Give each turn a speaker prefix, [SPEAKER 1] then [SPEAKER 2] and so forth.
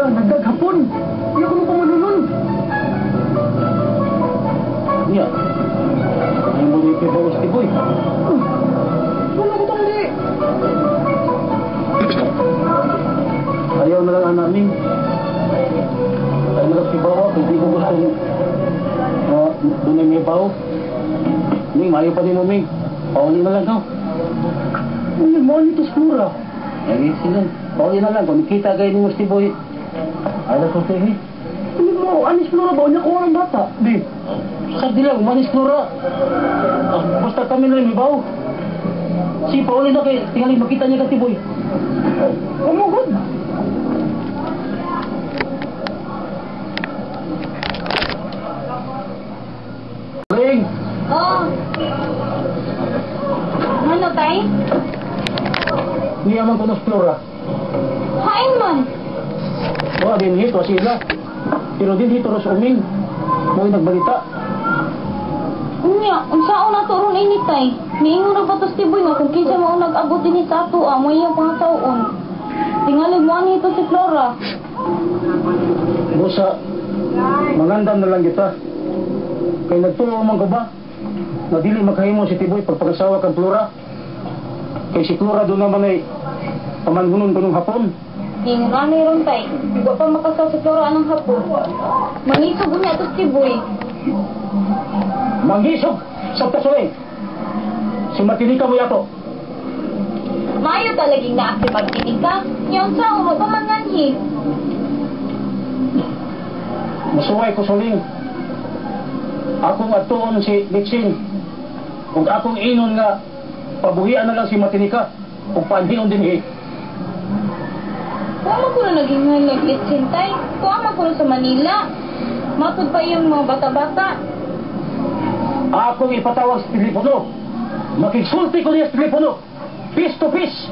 [SPEAKER 1] Flora, nagdaghapon. Iya ko mo pamanulon.
[SPEAKER 2] Niya. Ay mo di pibaw si Tiboy.
[SPEAKER 1] Wala ko tong di.
[SPEAKER 2] Ayaw na lang ang namin. Ayaw na lang si Bawa, hindi ko gusto na doon ay may baw. Ming, maayo pa din mo, Ming. Pauli na lang, no?
[SPEAKER 1] Ano mo nito si Flora?
[SPEAKER 2] Ay, sila. Pauli na lang. Kung kita kayo ni Musti Boy, ay na sultihi.
[SPEAKER 1] Ano mo, anis Flora ba? Unya ko ang bata. Di.
[SPEAKER 2] Sa dila, umanis Flora. Ah, basta kami na rin may baw. Si pauli na kay, tingali makita niya ka Tiboy.
[SPEAKER 1] Umugod.
[SPEAKER 2] Ring!
[SPEAKER 3] Oh. Ano, tay?
[SPEAKER 2] Niya man ko na Flora.
[SPEAKER 3] Hain man.
[SPEAKER 2] Wa din hito sila. Pero din hito ros uming. Mo'y nagbalita.
[SPEAKER 3] Unya, unsaon na to ron ini, tay? Niingon ra ba to si Tiboy nga kung kinsa mao nag-abot dinhi sa ato, mo iyang pangasawon. Tingali mo ani ito si Flora.
[SPEAKER 2] Busa, mangandam na lang kita. Kay nagtuo man ko ba? Na dili makahimo si Tiboy pagpag-asawa kang Flora. Kay si Flora doon naman ay pamanhunon ko nung hapon.
[SPEAKER 3] Ingon ani ron, tay. Wa pa makasal si Flora anang hapon. Mangisog unya to si Tiboy.
[SPEAKER 2] Mangisog sa tasulay. Si Martinica mo yato.
[SPEAKER 3] Maayo talaging naa si Martinica. Nya unsaon mo pa man nganhi?
[SPEAKER 2] Musuway ko suling. Akong atuon si Litsin. Ug akong inon nga pabuhian na lang si Martinica ug paanhion dinhi.
[SPEAKER 3] Kuha man ko na naging nag-litsin, tay. Kuha man ko na sa Manila. Matod pa yung mga bata-bata.
[SPEAKER 2] Akong ipatawag sa telepono. Makigsulti ko niya sa telepono. Face to face.